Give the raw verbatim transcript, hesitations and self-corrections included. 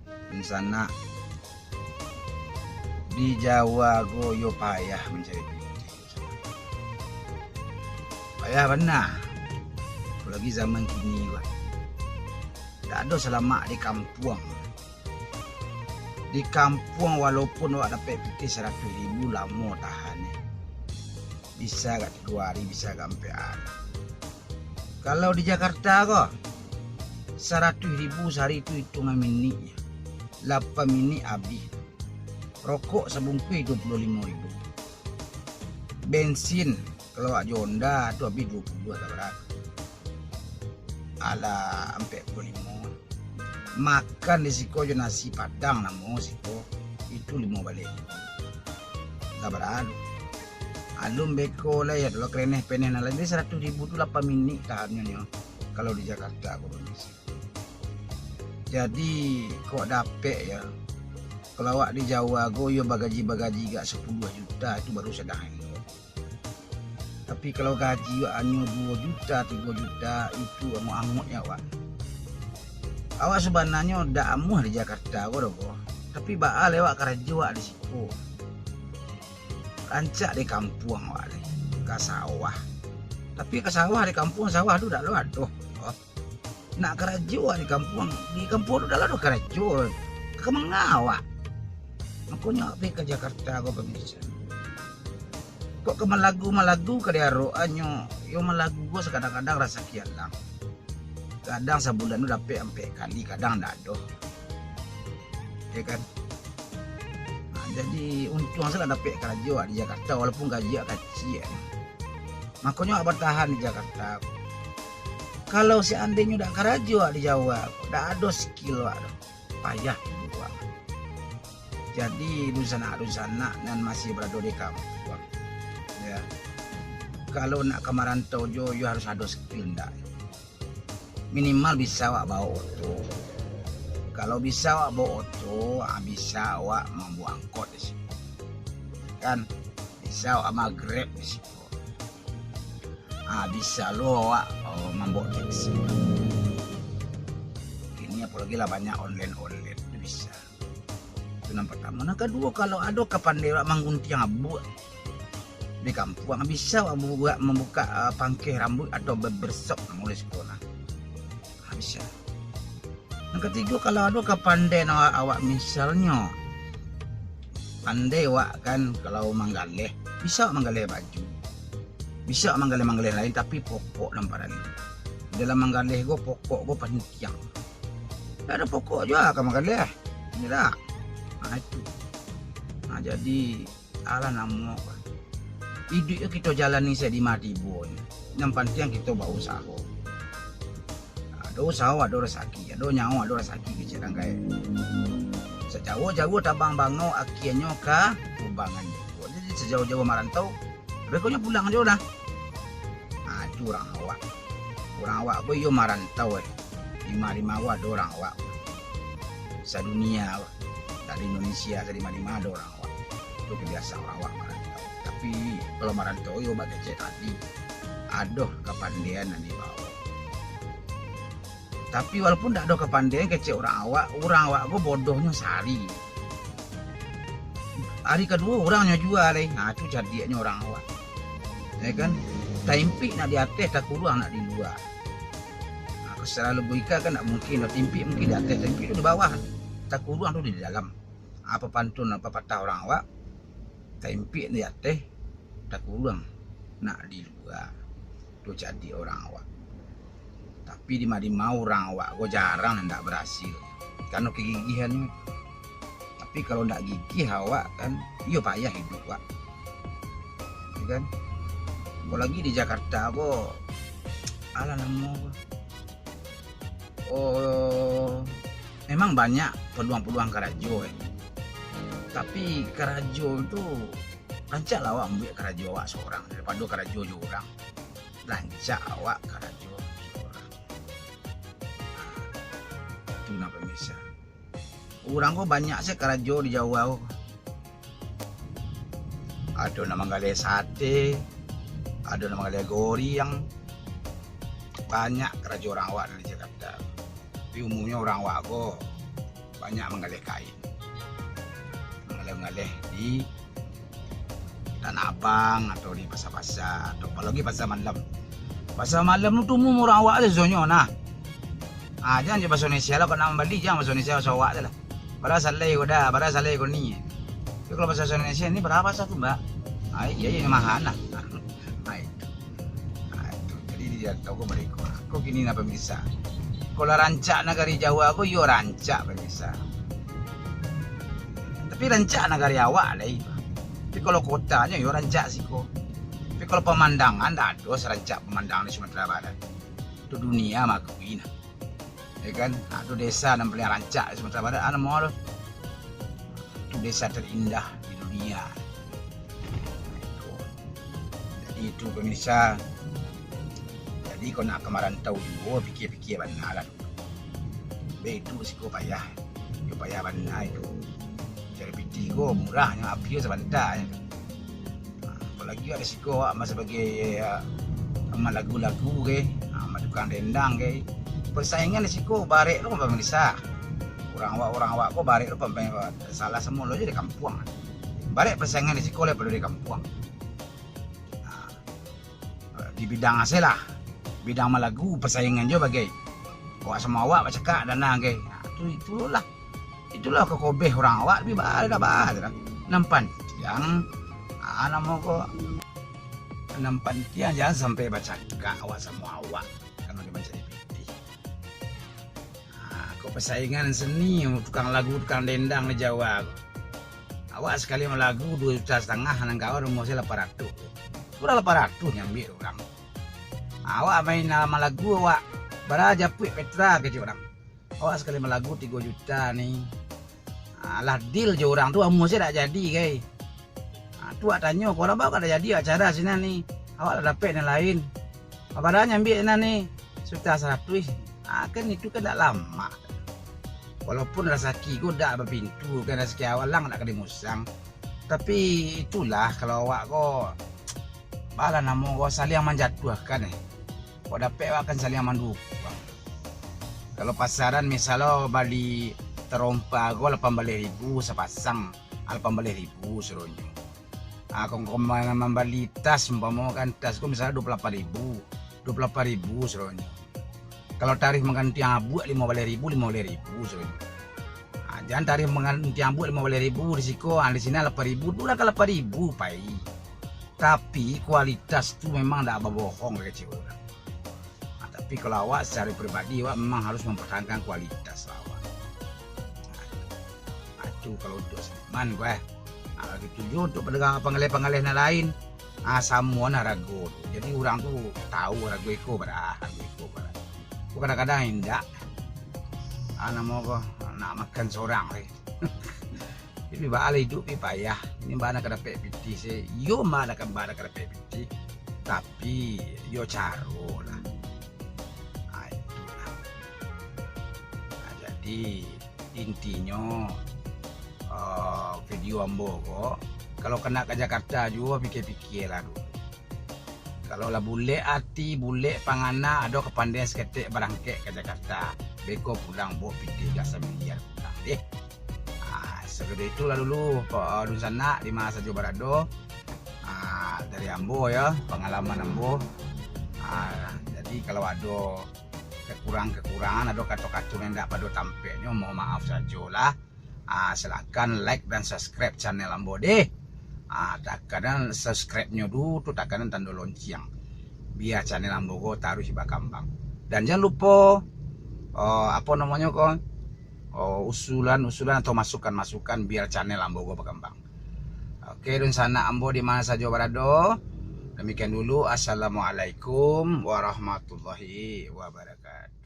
Dunsanak, di Jawa ko yo payah mancari pitih. Payah bana. Apolai zaman kini ko. Dak ado salamak di kampuang. Di kampuang, walaupun awak dapek pitih saratuih ribu, lamo tahannyo. Bisa agak tigo ari, bisa agak ampek ari. Kalau di Jakarta ko, saratuih ribu sahari tu itungan miniknyo. Lapan minik abih. Rokok sabungkuih duo puluah limo ribu. Bensin, kalau awak jo Honda tu abih duo puluah lah barat. Alah, ampek puluah limo. Makan di siko jo nasi padang namo siko, itu limo baleh. Lah baralu. Alun beko lai, ado lah kereneh-peneh nan lain. Jadi saratuih ribu tu lapan minik tahannyo nyo, kalau di Jakarta ko, pemirsa. Jadi, kok dapek yo, kalau awak di Jawa ko, yo bagaji-bagaji gak sapuluah juta, itu baru sadang elok. Tapi kalau gaji awak hanyo duo juta, tigo juta, itu anguak-anguak nyo awak. Awak sabananyo dak amuah di Jakarta ko doh, ko. Tapi baa lai awak karajo awak di siko. Rancak di kampuang awak lai, ka sawah. Tapi ka sawah di kampuang, sawah tu dak lo ado. Nak karajo di kampuang, di kampuang tu dak lah doh karajo. Ka manga awak? Makonyo awak pai ka Jakarta ko, pemirsa. Kok ka malagu-malagu ka diaroannyo, yo malagu ko sakadang-kadang rasaki alang. Kadang sabulan tu dapek ampek kali, kadang ndak doh. Ya kan? Nah, jadi untuang salah dapek karajo di Jakarta, walaupun gaji kaciak. Makonyo awak batahan di Jakarta. Kalau seandainyo dak karajo di Jawa, dak ado skill awak tu, payah iduik awak. Jadi, dunsanak-dunsanak nan masih barado di kampuang, ya, kalau nak ka marantau jo, yo harus ado skill ndak? Minimal bisa awak bawa oto. Kalau bisa awak bawa oto, ah, bisa awak mambuek angkot di siko. Kan? Bisa awak ma-Grab di siko. Ah, bisa lo awak, oh, mambawa taksi. Kini apolai lah banyak online-online, itu bisa. Itu nan partamo. Nan kaduo, kalau ado kapandaian awak mangguntiang rambuik di kampuang, bisa awak buka, mambuka, ah, pangkeh rambuik atau barbershop namo di siko nah. Ah, bisa. Nan katigo, kalau ado kapandaian awak, awak misalnyo pandai awak kan, kalau manggaleh, bisa awak manggaleh baju, bisa awak manggaleh-manggaleh lain, tapi pokok nan paralu. Dalam manggaleh ko, pokok ko pantiang. Dak ado pokok juo ka manggaleh. Iyo dak? Nah, itu. Nah, jadi, alah namo ko. Iduik ko kito jalani sadima tibo. Nan pantiang kito bausaho. Ado usaho, ado rasaki. Ado nyawo, ado rasaki, kecek urang gaek. Sajauah-jauah tabang bangau, akianyo ka kubangan juo. Jadi, sajauah-jauah marantau, bekonyo pulang juo dah. Ah, itu urang awak. Urang awak ko iyo marantau, eh. Dima-dima ko ado urang awak. Sadunia, dari Indonesia, sadima-dima ado urang awak. Itu kebiasaan urang awak marantau. Tapi, kalau marantau iyo bak kecek tadi, ado kapandaian nan dibawa. Tapi walaupun dak ado kapandaian kecek urang awak, urang awak ko bodohnyo sahari. Hari kaduo urangnyo jua lai. Nah, tu cadiaknyo urang awak. Ya kan? Taimpik nak di ateh, takuruang nak di lua. Nah, kalau secara logika kan ndak mungkin lah. Taimpik mungkin di ateh, taimpik tu di bawah. Takuruang tu di dalam. Apo pantun, apo papatah urang awak? Taimpik di ateh, takuruang nak di lua. Tu cadiak urang awak. Tapi dima-dima urang awak ko jarang nan ndak barasil. Karano kagigihannyo. Tapi kalau ndak gigih awak kan, iyo payah iduik awak. Ya kan? Apolai di Jakarta ko, alah namo ko. Oh, memang banyak paluang-paluang karajo, eh. Tapi karajo tu, rancak lah awak mambuek karajo awak sorang daripado karajo jo urang. Rancak awak karajo sorang. Tu nan pemirsa. Urang ko banyak se karajo di Jawa ko. Ado nan manggaleh sate, ado nan manggaleh goreng. Banyak karajo urang awak di Jakarta. Tapi umumnyo urang awak ko Banyak manggaleh kain. Manggaleh-manggaleh di Tanah Abang atau di pasar-pasar, atau apolai pasar malam. Pasar malam tu umum urang awak tu sonyo nah. Ah, jan jo bahaso Indonesia lah, kok nak mambali, jan bahaso Indonesia, bahaso awak tu lah. Bara salai ko da, bara salai ko ni. Tapi kalau bahaso Indonesia ni, bara pasar tu, Mbak? Ah, iyo, iyo, maha lah. Ah, itu. Ah, itu. Jadi, di jatau ko mereka. Ko kini nah, pemirsa. Kalau rancak nagari Jawa ko, iyo rancak, pemirsa. Tapi rancak nagari awak lai. Tapi kalau kotanyo, iyo rancak siko. Tapi kalau pamandangan, ndak ado sarancak pamandangan di Sumatera Barat. Tu dunia mangakui nah. Ya kan? Ha, tu desa nan paling rancak di Sumatera Barat, ah, namo tu. Tu desa terindah di dunia. Jadi itu, pemirsa. Jadi kau nak ka marantau juo, pikia-pikia bana lah. Baitu siko payah. Yo payah bana itu. Cari pitih ko murah nyo, api sabanta nyo. Ha, apolai ado siko awak ma-, sabagai, ah, malagu-lagu ke, ha, ma-, tukang dendang ke. Persaingan di siko barek tu, pemirsa. Urang awak, urang awak ko barek tu, pem-, salah samulo jo di kampuang. Barek persaingan di siko daripado di kampuang. Ha, di bidang ase lah. Bidang malagu persaingan jo bagai. Awak samo awak bacakak, danang ke. Ha, tu, itulah. Itulah kokobeh urang awak, tapi ba-, dak ba-, dah. Nan pantiang, ah, namo ko, nan pantiang jan sampai bacakak awak samo awak, kalau di mancari pitih. Ah, kok persaingan seni, tukang lagu, tukang dendang di Jawa ko. Awak sakali malagu duo juta satangah, nan kawan umua se lapan ratuih. Surang lapan ratuih nyo ambiak urang. Awak main dalam malagu, awak bara japuik petra kecek urang. Awak sakali malagu tigo juta ni. Ah, lah deal jo urang tu, amuah se dak jadi, gai. Ah, tu awak tanyo, "Kok urang baa kok dak jadi acara sinan ni? Awak lah dapek nan lain. Bara nyo ambiak sinan ni?" "Juta saratuih." Ah, kan itu kan dak lamak. Walaupun rasaki ko dak bapintu, kan rasaki awak lah dak ka dimusang. Tapi itulah, kalau awak ko, baa lah namo ko, saliang manjatuahkan, eh. Kok dapek awak kan saliang mandukuang. Kalau pasaran, misalnyo bali tarompa ko lapan baleh ribu sapasang, ah, lapan baleh ribu suruhnyo. Ah, kok, kok ma-, mambali tas, umpamo kan tas ko misalnyo duo puluah lapan ribu, duo puluah lapan ribu suruhnyo. Kalau tarif manggantiang abuak limo baleh ribu, limo baleh ribu suruhnyo. Ah, jan tarif manggantiang abuak limo baleh ribu di siko, ah, di sinan lapan ribu, tu lah ka lapan ribu pai. Tapi kualitas tu memang dak babohong, kecek urang. Ah, tapi kalau awak secara pribadi, awak memang harus mempertahankan kualitas lah awak. Ah, itu kalau untuk seniman ko, eh. Ah, gitu juo untuk pendengar, panggaleh-panggaleh nan lain. Ah, samo nah harago tu. Jadi urang tu tahu harago iko bara, harago iko bara. Ko kadang-kadang indak. Ah, namo ko, nak makan sorang lai. Tapi baa lah iduik pi payah. Ini baa nak ka dapek pitih se. Iyo mah nak ka, baa nak ka dapek pitih. Tapi yo caro lah. Ah, itulah. Ah, jadi intinyo, ah, video ambo ko, kalau ka nak ka Jakarta juo, pikia-pikia lah dulu. Kalau lah bulek ati, bulek pangana, ado kapandaian saketek barangkek ka Jakarta, beko pulang bao pitih ka samiliar pulang deh. Ah, sakadar itulah dulu, pa-, dunsanak di ma sajo barado. Ah, dari ambo yo, pangalaman ambo. Ah, jadi kalau ado kakurang-kakurangan, ado kato-kato nan indak pado tampeknyo, mohon maaf sajolah. Ah, silakan like dan subscribe channel ambo deh. Ah, takanan subscribe-nyo dulu tu, takanan tando lonceng. Bia channel ambo ko taruih bakambang. Dan jan lupo, oh, apo namonyo ko? Oh, usulan-usulan atau masukan-masukan bia channel ambo ko bakambang. Oke, dunsanak ambo di ma sajo barado. Demikian dulu. Assalamualaikum warahmatullahi wabarakatuh.